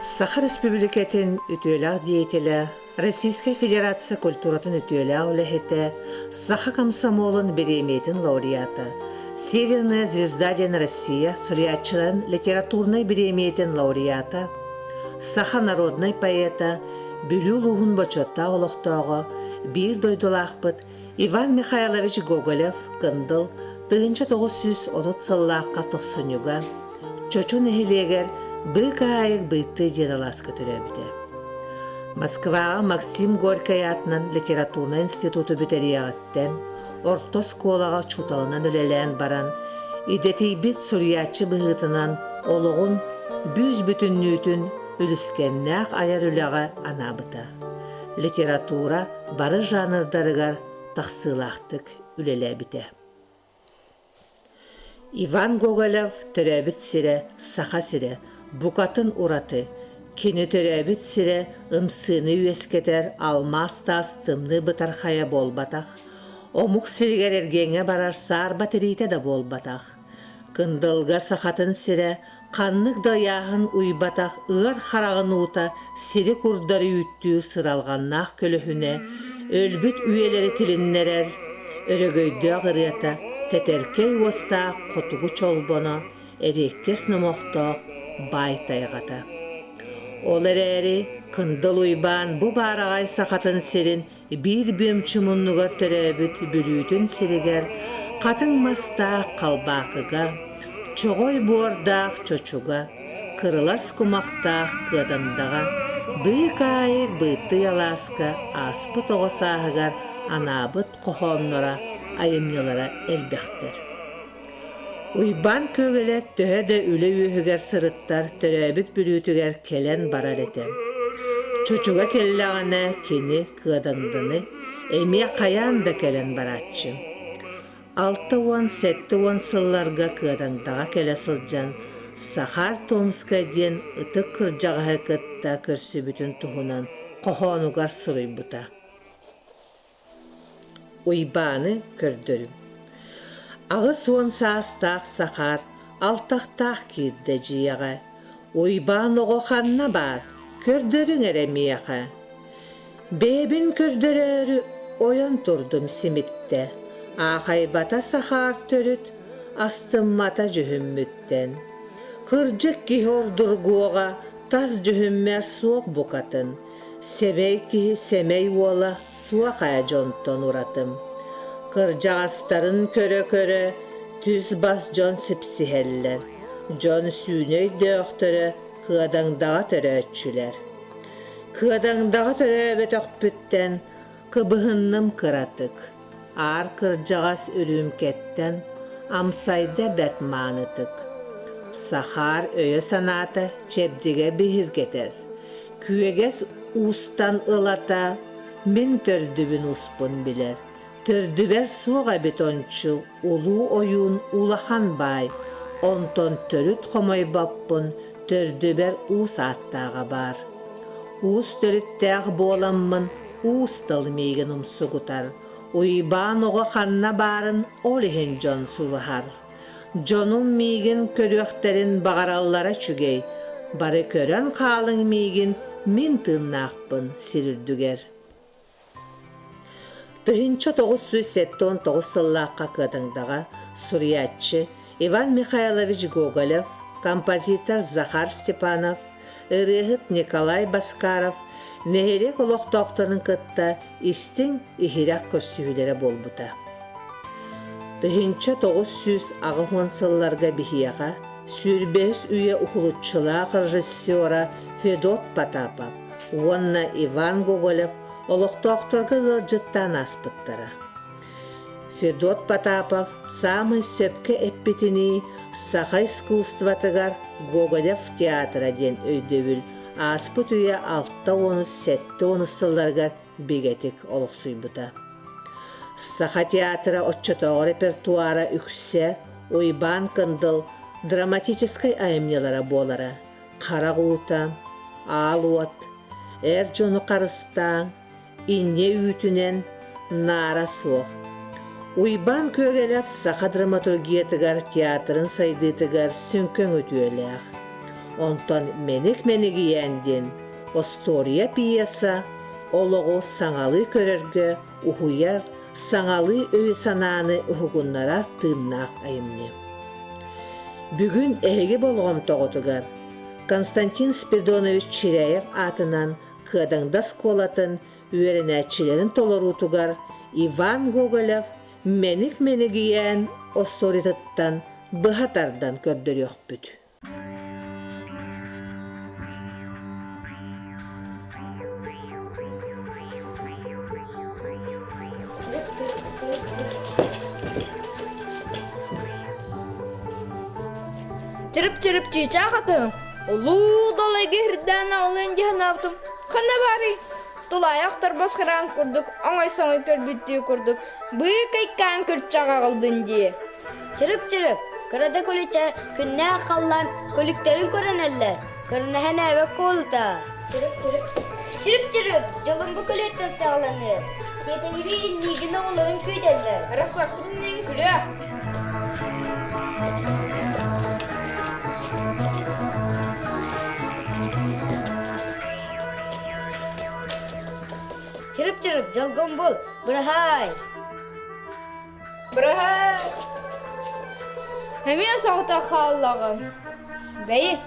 Саха Республикатын үтүөлээх деятелэ, Российскай Федерация культуратын үтүөлээх үлэһитэ, Саха комсомолун бириэмийэтин лауреата, Северная звезда диэн Россия суруйааччыларын литературнай бириэмийэтин лауреата, саха народнай поэта, Бүлүү улууһун бочуоттаах олохтооҕо, биир дойдулаахпыт Иван Михайлович Гоголев Кындыл 1930 сыллаахха тохсунньуга Чочу нэһилиэгэр Быыкаайык Быйтыы диэн алааска төрөөбүтэ. Москваҕа Максим Горькай аатынан литературнай институту бүтэриэҕиттэн орто оскуолаҕа учууталынан үлэлээн баран, идэтийбит суруйааччы быһыытынан олоҕун бүүс-бүтүннүүтүн үлүскэннээх айар үлэҕэ анаабыта. Литература бары жанрдарыгар тахсыылаахтык үлэлээбитэ. Иван Гоголев төрөөбүт сирэ Саха сирэ букатын ураты. Кини төрөөбүт сирэ ымсыыны үөскэтэр алмаас таас тымныы бытархайа буолбатах, омук сиригэр эргиэҥҥэ барар саарба тириитэ да буолбатах. Кындылга сахатын сирэ ханнык да ыйааһын уйбатах ыар хараҕын уута сири курдары үүттүүр сыралҕаннаах көлөһүнэ, өлбүт үйэлэри тилиннэрэр өрөгөйдөөх ырыата, тэтэркэй уостаах хотугу чолбоно, эриэккэс номохтоох баай тайҕата. Ол эрээри Кындыл Уйбаан бу баараҕай сахатын сирин биир бүөмчү муннугар төрөөбүт Бүлүүтүн сиригэр хатыҥ мастаах Халбаакыга, чоҕой буордаах Чочуга, кырылас кумахтаах Кыадандаҕа, быыкаайык Быыттый алааска ааспыт оҕо сааһыгар анаабыт хоһоонноро, айымньылара элбэхтэр. Уйбаан Күөгэлэ төһө да үлэ үөһүгэр сырыттар, төрөөбүт Бүлүүтүгэр кэлэн барар этэ. Чочуга кэллэҕинэ кини Кыадаҥданы эмиэ хайаан да кэлэн барааччы. 60-70 сылларга Кыадаҥдаҕа кэлэ сылдьан Сахар Томскай диэн ытык кырдьаҕаһы кытта көрсүбүтүн туһунан хоһоонугар суруйбута. Уйбааны көрдөрүм. 80 саастаах Сахаар алтахтаах киирдэ дьиэҕэ. Уйбаан оҕо ханна баар, көрдөрүҥ эрэ миэхэ. Бэйэбин көрдөрөөрү ойон турдум симиттэ. Аахайбата Сахаар төрүт, астыммата дьүһүммүттэн. Кырдьык киһи ордургуоҕа тас дьүһүммэр суох букатын. Сэбэй киһи сэмэй уола суох ээ дьонтон уратым. Кырдьаҕастарын көрө-көрө түс-бас дьон сипсиһэллэр. Дьон сүүнэ өйдөөхтөрө Кыадаҥдаҕа төрөөччүлэр. Кыадаҥдаҕа төрөөбөтөхпүттэн кыбыһынным кыратык. Аар кырдьаҕас үрүүмкэттэн амсайда бэрт маанытык. Сахаар өйө-санаата чэбдигэ биһиргэтэр. Күөгэс уустан ылата мин төрдүбүн успун билэр. Төрдүбэр суох эбит ончу улуу ойуун улахан баай, онтон төрүт хомойбоппун төрдүбэр уус ааттааҕа баар. Уус төрүттээх буоламмын уус тыл миигин умсугутар, Уйбаан оҕо ханна баарын ол иһин дьон сулуһар. Дьонум миигин көрүөхтэрин баҕараллара үчүгэй, бары көрөн хаалыҥ миигин, мин тыыннаахпын сир үрдүгэр. 1979 сыллаахха Кыатыҥдаҕа суруйааччы Иван Михайлович Гоголев, композитор Захар Степанов, ырыаһыт Николай Баскаров нэһилиэк олохтоохторун кытта истиҥ, иһирэх көрсүһүүлэрэ буолбута. 1980 сылларга биһиэхэ сүүрбэһис үйэ уһулуччулаах режиссера Федот Потапов уонна Иван Гоголев олохтоохторго ыалдьыттаан ааспыттара. Федот Потапов саамай сөпкө эппитинии саха искусствотыгар Гоголев театра диэн өйдөбүл ааспыт үйэ 60-70 сылларыгар бигэтик олохсуйбута. Саха театра оччотооҕу репертуара үксэ Уйбаан Кындыл драматическай айымньылара буолара. Харах уута, аал уот, эр дьону харыстааҥ, инньэ үүтүнэн наара суох. Уйбаан Күөгэлэп саха драматургиятыгар театрын сайдыытыгар сүҥкэн үтүөлээх. Онтон Мэник Мэнигийээн диэн остуоруйа пьеса олоҕу саҥалыы көрөргө уһуйар, саҥалыы өйү-санааны уһугуннарар тыыннаах айымньы. Бүгүн эһиги болҕомтоҕутугар Константин Спиридонович Чиряев аатынан Кыадаҥда оскуолатын үөрэнээччилэрин толоруутугар Иван Гоголев Мэник Мэнигийээн остуоруйатыттан быһа тардан көрдөрүөхпүт. Чырып-чырып чыычаах атым, улуу далайга ирдээн аҕалыан дии санаабытым, ханна баарый? Тулаайах торбос хараан курдук оҥой-соҥой көрбүттүү курдук быыкайкаан күрчэх аҕалдын дии. Чырып-чырып, кырада көлүчэ күннээх халлаан күлүктэрин көрөнөллөр, көрүнэһэн ээбэк куолута. Чырып-чырып, дьолум бу күлүттэн саҕаланыр. Тиэтэйиби миигин оҕолорун күүтэллэр. Арахсыахпын күлүө. Чырып-чырып, дьолгун бул, быраһаай! Быраһаай! Эмиэ соҕотох хааллаҕым. Бэйи,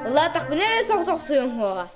улаатахпына эрэ соҕотохсуйуом суоҕа.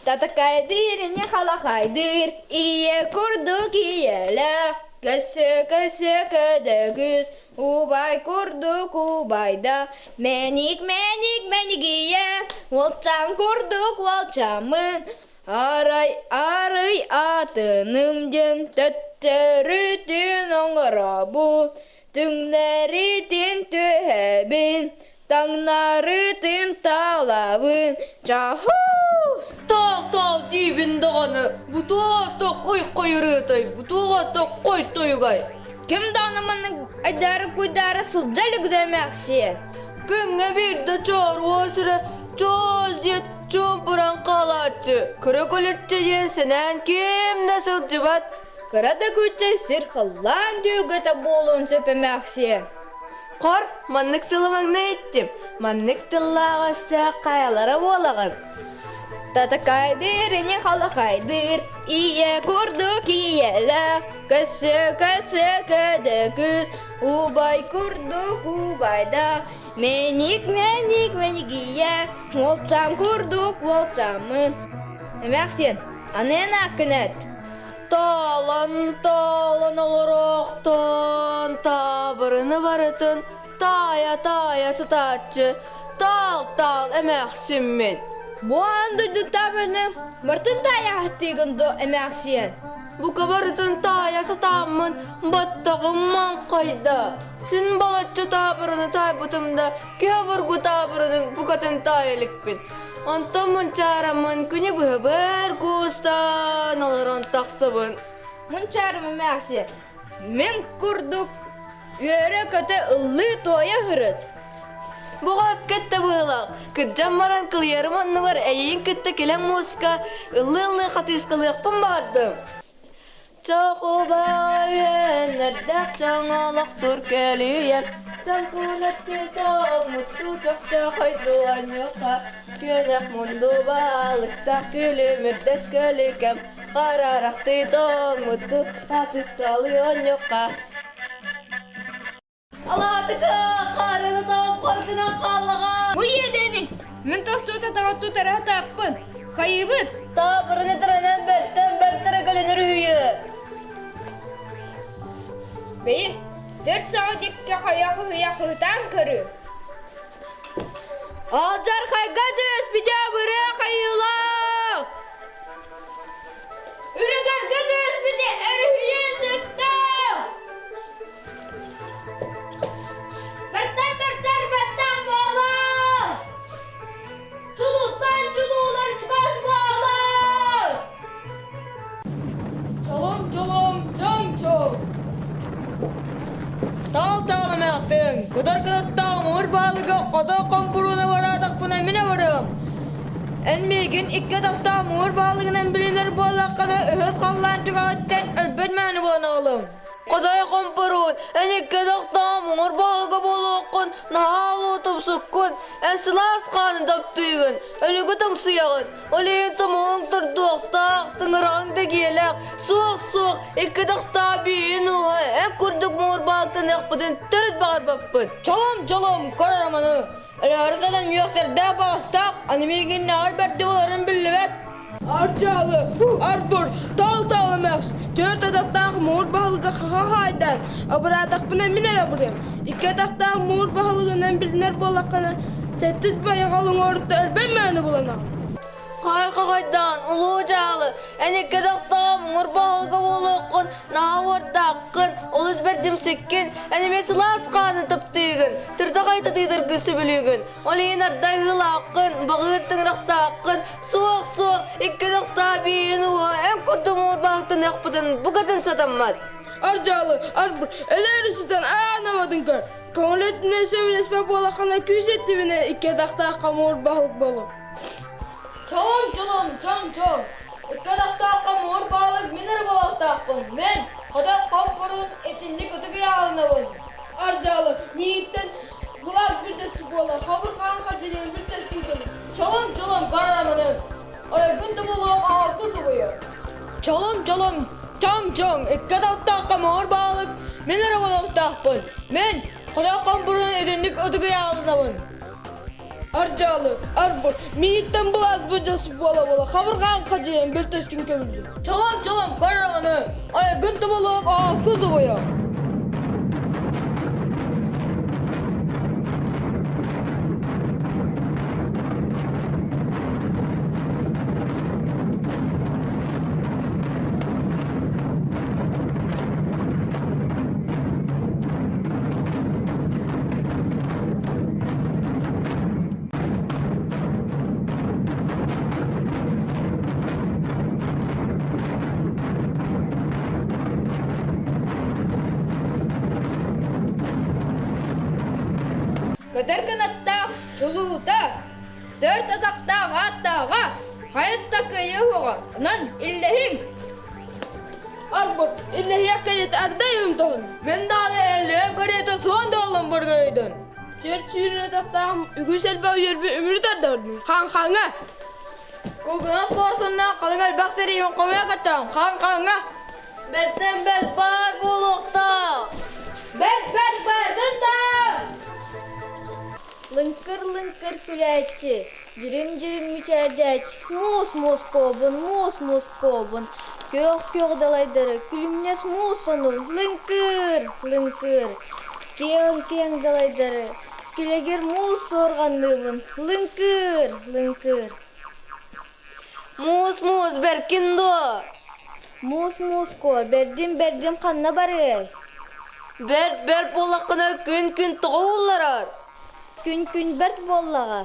Татакайдыыр инньэ халахайдыыр, ийэ курдук ийэлээх, көссө-көссө көдөгүс, убай курдук убайда, мэник-мэник мэнигийэ, уолчаан курдук уолчааммын, Арай, арый атыным диэн төттөрүтүн оҥоробун, түҥнэритин түһэбин, таҥнарытын талабын, чаһуус! Таал-таал диибин даҕаны, бутуо тоххой хойурыатай, бутуоҕа тоххой тойугай. Ким даҕаны маннык айдаары-куйдаары сылдьа илик эмээхсиэ. Күҥҥэ биирдэ чооруо сирэ чоос диэт чуумпуран хаалааччы, кыра көлүччэ диэн сэнээн ким да сылдьыбат. Кыра да күччэ сир халлаан түһүлгэтэ буолуон сөп эмээхсиэ. Хор, маннык тылы маҥнай иттим, маннык тыллаах өстөөх хайалара буолаҕын? Татакайдыыр ини халахайдыыр, ийэ курдук ийэлээх, көссө-көссө көдөкүс, убай курдук убайдаах, мэник-мэник мэнигийэ, уолчаан курдук уолчааммын. Эмээхсиэн, аны эн ааккын эт. Таалан, таалан олороохтон, таабырыны барытын таайа-таайа сытааччы, таал-таал эмээхсиммин. Бу аан дойду таабырыны барытын таайаахтыыгын дуо эмээхсиэн? Бука барытын таайа сатааммын, баттаҕым маҥхайда. Син балачча таабырыны таайбытым да, киһи обургу таабырынын букатын таайа иликпин. Онтон мунчаараммын күнү быһа бэр куустаан олорон тахсабын. Мунчаарым эмээхсиэ, мин курдук үөрэ-көтө ыллыы-туойа сырыт. Буга өпкөттө быһылаах, кырдьан баран кылыйарым оннугар эйигин кытта килэҥ мууска ыллыы-ыллыы хатыыскалыахпын баҕардым. Чохубай үөннэрдээх чоҥолохтур көлүйэм, Чоҥкунаттыы тоҥмуттуу чохчохойдуонньуха, Күөнэх мунду балыктаах күлүмүрдэс көлүкэм, Харарахтыы тоҥмуттуу хатыскалыы онньуха. Алаатыка хаарыны тоҥ хоргунан хааллаҕа. Бу иэдэни мин тостута таҕаттутара сатааппын. Хайыыбыт? Таабырыны таранан бэртэн бэртэрэ кэлэнэр үһүйэ. Бэйи, төрт саҕа дикки хайа хыһыйа хыһытаан көрү. Алдьархайга түбэспитэ абырыа хайыылаах! Үрүгэргэ түбэспитэ өрүһүйэ сөптөөх! Бэртэн бэртэр бэттэх буолар! Чулуттан чулуулар чугас буолар! Чолум-чолум, чоҥ-чоҥ! Таал-таал эмээхсин, кудар кынаттаах муҥур баалыга хото хомпурууна бараатахпына мин абарыам. Эн миигин икки атахтаах муҥур баалыгынан билинэр буоллаххына, өһөс халлаан түгэҕиттэн өлбөт мээнэ буолан аҕалыам. Хотой хомпоруун, эн икки тохтоом муҥур баһылыга буолуоххун, наһаа улуутумсуккун, эн сылаас хааны таптыыгын, өлүгү тоҥсуйаҕын, ол иһин тумуһуҥ турдуохтаах, тыҥыраҕыҥ дэгиэлээх, суох-суох, икки тохтоо биирин ууһа, эн курдук муҥур баһылыктаныахпытын төрүт баҕарбаппын. Чолом-чолом, көрөр аманы, Өлөөрү сатан үөхсэрдээх баҕастаах, аны миигиннээҕэр бэрди буларым биллибэт. Арчаалы, арбур, тал-тал эмэхс, түөрт атахтаах муур баһылыга хаха хаайдаан, абыраатахпына мин эрэ абырыам. Икки атахтаах муур баһылыгынан билинэр буоллаххына, сэттис байҕал уҥуорутта өлбөт мээнэ буланаҕын. Хайҕаҕайдаан, улуу дьаалы, эн икки тохтоом, муҥур баһылыга буолуоххун, наһаа уордааххын, олус бэрдимсиккин, эн эмиэ сылаас хааны таптыыгын, тырда хайта тыытаргын сөбүлүүгүн, ол иһин ардай ыһыылааххын, баҕыыр тыҥырахтааххын, суох, суох, икки тохтоо биирин ууһа, эн курдук муҥур баһылыктаныахпытын букатын сатаммат. Ардьаалы, арбыр, өлөөрү сытан аан абатын көр. Көҥүл өттүнэн сөбүлэспэт буоллаххына күүс өттүбүнэн икки атахтаах муҥур баһылык буолуом. Чолом-чолом, чоҥ-чоҥ, икки атахтаахха муҥур баалык мин эрэ буолуохтаахпын, мин, хотох хомпурун итинник ытык ыйааҕынабын. Ардьаалы, миигиттэн былаас бүтэс буола, хабыр хаан хадьырыйан бүтэскин көмүс. Чолом-чолом, карараманы, оройгун да буолуом аалку тугуйу. Чолом-чолом, чоҥ-чоҥ, икки атахтаахха муҥур баалык мин эрэ буолуохтаахпын, мин, хотох хомпурун итинник ытык ыйааҕынабын. Ардьаалы, арбыр, миигиттэн былаас былдьас буола-буола хабырҕаан хадьыйан бөлтөскүн көбүллүм. Чолом-чолом, көрөҕүнү, айгын тубулуом ааску тубуйа. Көтөр кынаттаах чулуута, төрт атахтаах ааттааҕа, хайат да кыайыы уһуҕа, онон иллэһиҥ! Арбут, иллэһиэх кэриэтэ ардай тоһун. Мин даҕаны эллиэм кэриэтэ суон дооллон бургуйдун. Түөрт сүүрүн атахтаах үгүс элбэх үөрбү үмүрү тардабын. Хаҥ-хаҥа! Кулгунас куорсуннаах халыҥ элбэх сэриибин хомуйа каттаҕым. Хаҥ-хаҥа! Бэртэн бэрт баар буолуохтаах! Бэрт бэрт бардын да! Лыҥкыр-лыҥкыр күлээччи, дьирим-дьирим мичээрдээччи, муус-муус куобун, муус-муус куобун, күөх-күөх далайдары, күлүмнэс муус сону, лыҥкыр, лыҥкыр, киэҥ-киэҥ далайдары, килэгир муус суорҕанныыбын, лыҥкыр, лыҥкыр. Муус-муус бэркин дуо? Муус-муус куо, бэрдим-бэрдим ханна барыай? Бэрт-бэрт буоллаххына күн-күн тоҕо уулларар? Күн-күн бэрт буоллаҕа.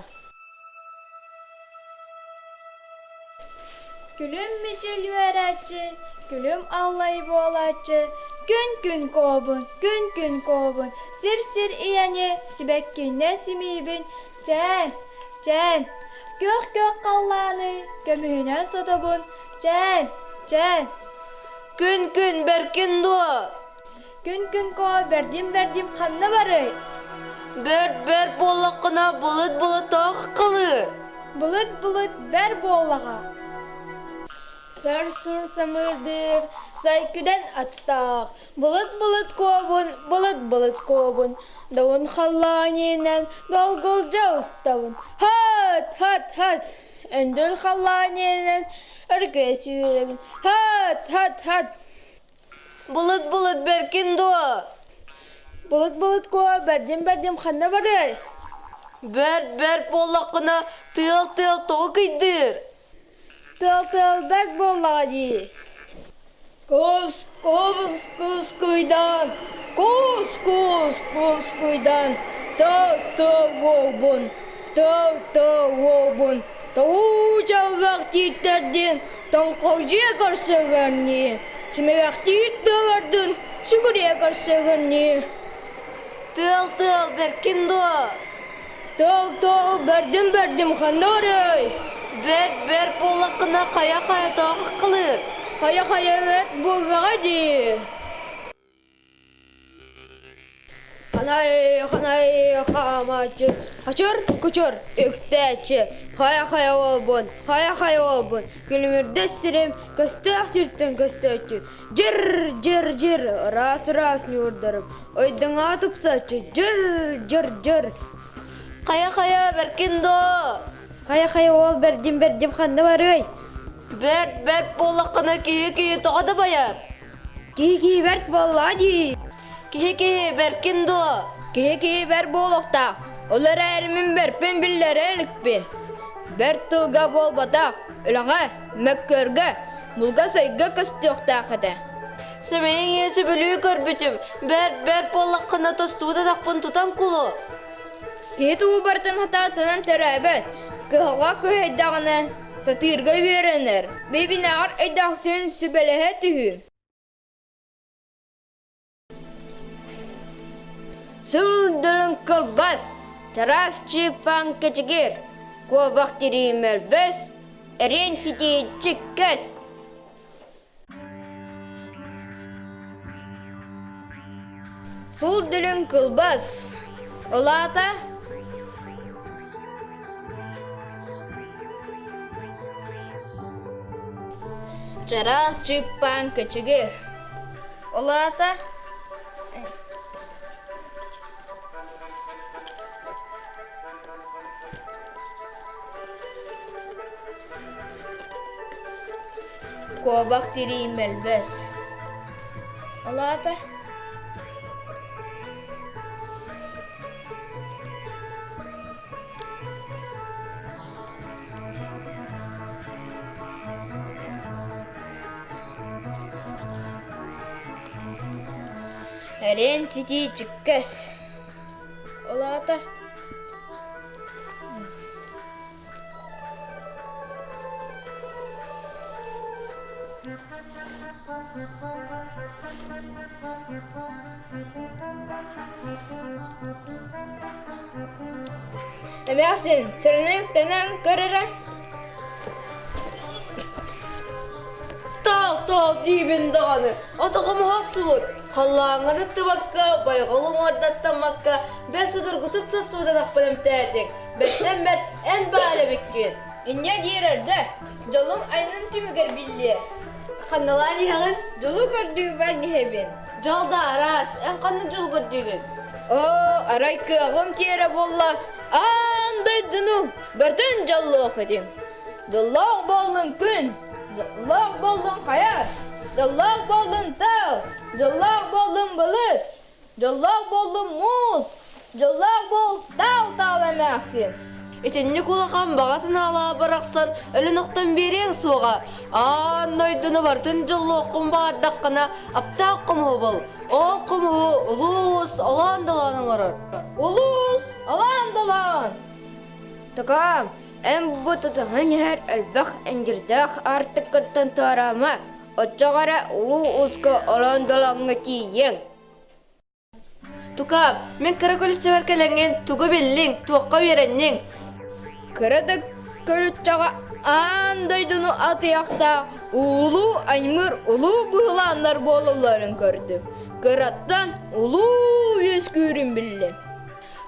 Күлүм мичил үөрээччи, күлүм аллай буолааччы, күн-күн куобун, күн-күн куобун, сир-сир ийэни сибэккиннэ симиибин, чээн, чээн, күөх-күөх халлааны көмүһүнэн сотобун, чээн, чээн. Күн-күн бэркин дуо? Күн-күн коо бэрдим-бэрдим ханна барый? Бэрт-бэрт буоллаххына былыт-былыт тоох кылыы. Былыт-былыт бэр буоллаҕа. Сар-сур самыырдыыр, сайкүдэн аттаах, былыт-былыт куобун, былыт-былыт куобун, добун халлаан иэнэн долгулдьа устабын. Хат, хат, хат, өндөл халлаан иэнэн өргө сүүрэбин. Хат, хат, хат. Былыт-былыт бэркин дуо? Былыт-былыт куо бэрдим-бэрдим ханна барыай? Бэрт-бэрт буоллаххына тыал-тыал тоҕо кыйдыыр? Тыал-тыал бэрт буоллаҕа дии. Кус, кус, кус куйдаан, кус, кус, кус куйдаан, тоо-тоо буолбун, тоо-тоо буолбун, тоҕуу чаллах тииттэрдин тоҥхолдьуйа көрсөгөрнии, симэгэхтиир тыалардын сүгүрүйэ көрсөгөрнии. Тыал-тыал бэркин дуо? Тыал-тыал бэрдим-бэрдим ханна барыай? Бэрт-бэрт буоллаххына хайа-хайа тоох кылыыр? Хайа-хайа бэрт буоллаҕа дии. Ханай-ханай хаамааччы, хачыр-кучур үктээччи, хайа-хайа уолбун, хайа-хайа уолбун, күлүмүрдэс сирим көстөөх сиртэн көстөөччү, дьыр-дьыр-дьыр, ыраас-ыраас ньуурдарым, ыйдаҥаа тупсааччы, дьыр-дьыр-дьыр. Хайа-хайа бэркин доо! Хайа-хайа уол бэрдим-бэрдим ханна барыай? Бэрт бэрт буоллаххына киһи-киһи тоҕо да байар? Киһи-киһи бэрт буоллаҕа дии. Киһи-киһи бэркин дуо? Киһи-киһи бэр буолуохтаах. Ол эрээри мин бэрпин биллэрэ иликпин. Бэрт тылга буолбатах, үлэҕэ, мөккүөргэ, булга-сойго көстүөхтээх этэ. Сэмэйиҥ ийэ сөбүлүү көрбүтүм. Бэрт бэрт буоллаххына тостубут атахпын тутан кулу. Киһи тугу барытын хатаатынан төрөөбөт. Кыһалҕа күһэйдэҕинэ, сатыырга үөрэнэр. Бэйбинээҕэр өйдөөхтүн сүбэлэһэ түһүү. Сылдырын кылбас, чараас чыыппаан кэчигир, куобах тирии мөлбөс, эриэн ситии чиккэс. Сул дүлүҥ кылбас, ол аата чараас чыыппаан кэчигир. Ол аата Куобах тирии мөлбөс. Ол аата Эриэн ситии чиккэс. Ол аата Эмээхсин, сырыны үктэнэн көр эрэ. Таал-таал диибин даҕаны, атаҕым охсубут. Халлааҥҥа да ыттыбакка, байҕал уҥуордаттаммакка, бэл судургутук да суудатахпын эмтээтиҥ. Бэртэн бэрт эн баар эбиккин. Инньэ диир эрдэ, дьолум айанын түмүгэр биллиэ. Ханналаан иһэҕин? Дьолу көрдүүбэр иһэбин. Дьол да араас, эн ханна дьол көрдүүгүн? Оо, арай кыаҕым тиэрэ буолла, аан дойдуну бөртөн дьоллуох этим. Дьоллоох буоллун күн, дьоллоох буоллун хайа, дьоллоох буоллун тал, дьоллоох буоллун былыт, Дьоллоох буоллун муус, дьоллоох буол таал-таал эмээхсин. Итинник улахан баҕа санаалаах барахсан өлөн охтон биэриэҥ суоҕа. Аан дойдуну барытын дьоллуоххун баҕардаххына, аптаах хомуһу бул. Ол хомуһу улуус олоон долоон оҥорор. Улуус олоон долоон! Тукаам, эн бу тутуһан иһэр элбэх эндирдээх аартыккыттан туораама, оччоҕо эрэ улуу ууска олоон долооҥҥо тиийиэҥ. Тука, мин кыра көлүччэбэр кэлэҥҥин тугу биллиҥ, туохха үөрэнниҥ? Кыра да көлүччэҕэ аан дойдуну атыйахтаах улуу аймыр улуу быһылааннар буолалларын көрдүм. Кыраттан улуу үөскүүрүн биллим.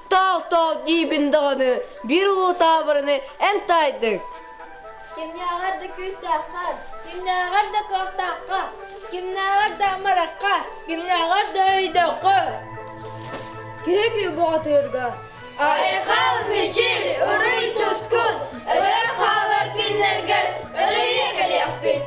Таал-таал диибин даҕаны, биир улуу таабырыны эн таайдыҥ. Кимнээҕэр да күүстээххэ, кимнээҕэр да кыахтаахха, кимнээҕэр да амарахха, кимнээҕэр да өйдөөххө. Киһи киһи бөҕөтүөргэ Айхал мичил, уруй тускул, өлөн хаалар күннэргэр өрүйэ кэлиэхпит.